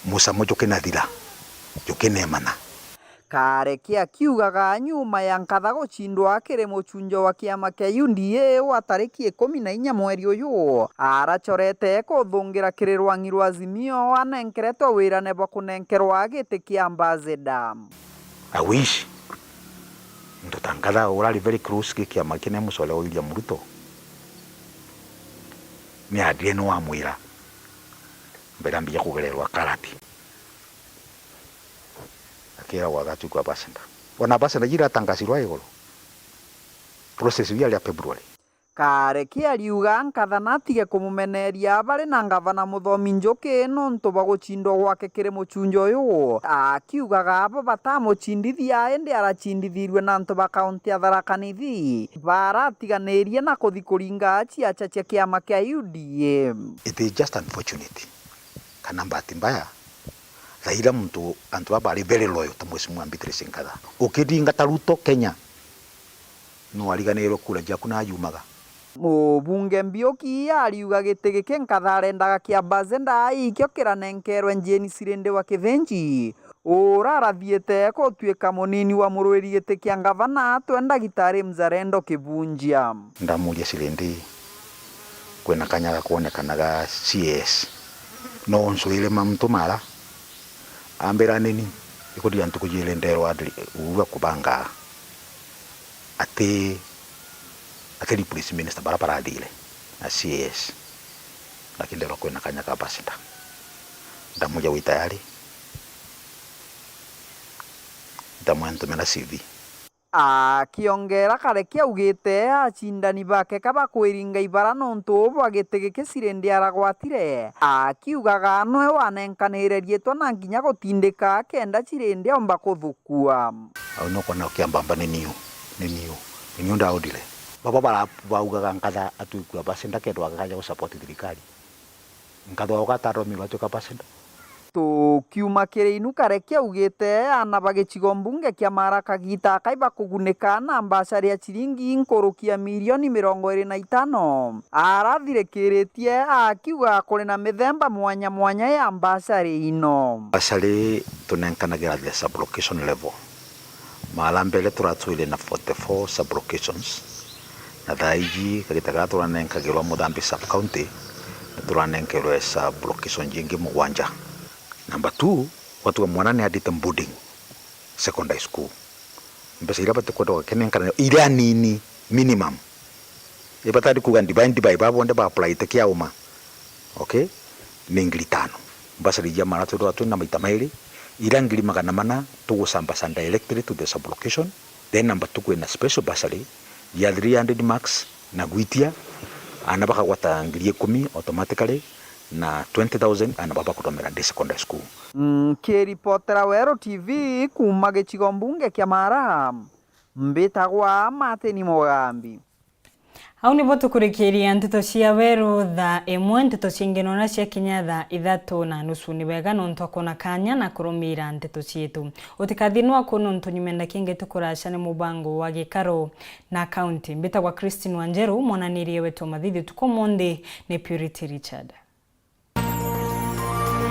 Mucamo jukinathira, jukinemana. Kareke akiugaga nyuma ya Nkatha gucindwa akiri mucunjo wa kiama kia U D A wa tariki ikumi na inya mweri uyu, aracorete kuthungira kiri rwang'i rwa Azimio anenkeretwe wirane bwa kunenkerwa giti kia ambassador. I wish muntu ta Nkatha urari very close ki kiama kine mucore wa William Ruto, ni adire ni wamwira mbere ambia kugererwa karati. Akiragwa agatuikwa ambassador. Ona ambassador jira atangacirwa iguru. Process iu yari ya February. Kareke ariuga nkatha na atige kumumeneria bari na ngavana Muthomi Njuki nontu bwa gucindwa gwake kiri mucunja uyu, akiugaga abo batamucindithia indi aracindithirue na antu ba kaunti ya Tharaka Nithi baratiganirie na kuthi kuringa ciaca cia kiama kia U D A. It is just unfortunate kana bahati mbaya, thaa iria muntu, antu baba bari very loyal ta Mheshimiwa Beatrice Nkatha. Ukiringa ta Ruto Kenya, no ariganirwe kura ciaku na yumaga. Mubunge Mbiuki ariuga giti giki Nkatha arendaga kia Ambassador ikio kiranenkerwe Jane Sirindi wa Kithinji, ura arathiite gutuika munini wa murwiri giti kia ngavana atwe Ndagitari Mzalendo Kibunjia. Ndamuria Sirindi, kwina kanya ga kwonekana ga C A S, no uncwire mantu mara? Ambira, nini, ikuthira ntuku jiiri nderwa ndiri-, uu akubanga ati, ati replace minister bara barathire na C A S, lakini nderwa kwina kanya ka ambassador. Ndamuria, wi tayari? Ndamwira, ntumira C V. Akiongera, Kareke augite acindani bake ka bakwiringa ibara nontu bwa giti giki Sirindi aragwatire, akiugaga noe wanenkanire riitwa na nginya gutindika kenda Sirindi aumba kuthukua. Au nukwona ukiambamba ni niu, ni niu, ni niu ndaudire. Baba bara-, baugaga Nkatha atwikua basi ndakendwa akaja gusupport thirikari. Nkatha uga atatomirwe atuika passenger. Tukiuma kiri inu, Kareke augite aana ba gicigo mbunge kia Mara kagita akai bakugunika na mbacari ya ciringi nkuruki ya milioni mirongo iri na itano. Arathirikiritie akiuga kuri na mithemba mwanya mwanya ya mbacari ino. Mbacari tunenkanagira the sub-location level. Maara mbere turatwire na forty-four sub-locations, na thaa iji kagita karia turanenkagirwa Muthambi sub-county, ni turanenkerwe sub-location jingi mugwanja. Number two, gwatuga mwana ni athite boarding secondary school. Mbeca iria batikwenda gukinenkana iria nini, minimum. Ibatari kuuga divide by, ba bonthe ba apply-ite kia uma. Okay? Ni ngiri tano. Bursary cia Mara twithagwa twina maita mairi, iria ngiri magana mana tugusambaza directly to the sub-location. Then number two, kwina special bursary ya three hundred marks na gwitia, aana bakagwata ngiri ikumi automatically, na twenty thousand aana baba bakuthomera day secondary school. Nkiripotera Weru T V kuuma gicigo mbunge kia Mara, mbitagwa Martin Mugambi. Au nibo tukurikiria nteto cia Weru thaa imwe. Nteto cingi nona ciakinya thaa ithatu na nusu ni wega nontu akwona kanya na kurumira nteto cietu. Utikathie nwaku nontu nyuma ya ndakika ingi tukuraca ni mubango wa gikaro na kaunti. Mbitagwa Christine Wanjeru, mwananirie wetu wa mathithi utuku umunthi ni Purity Richard.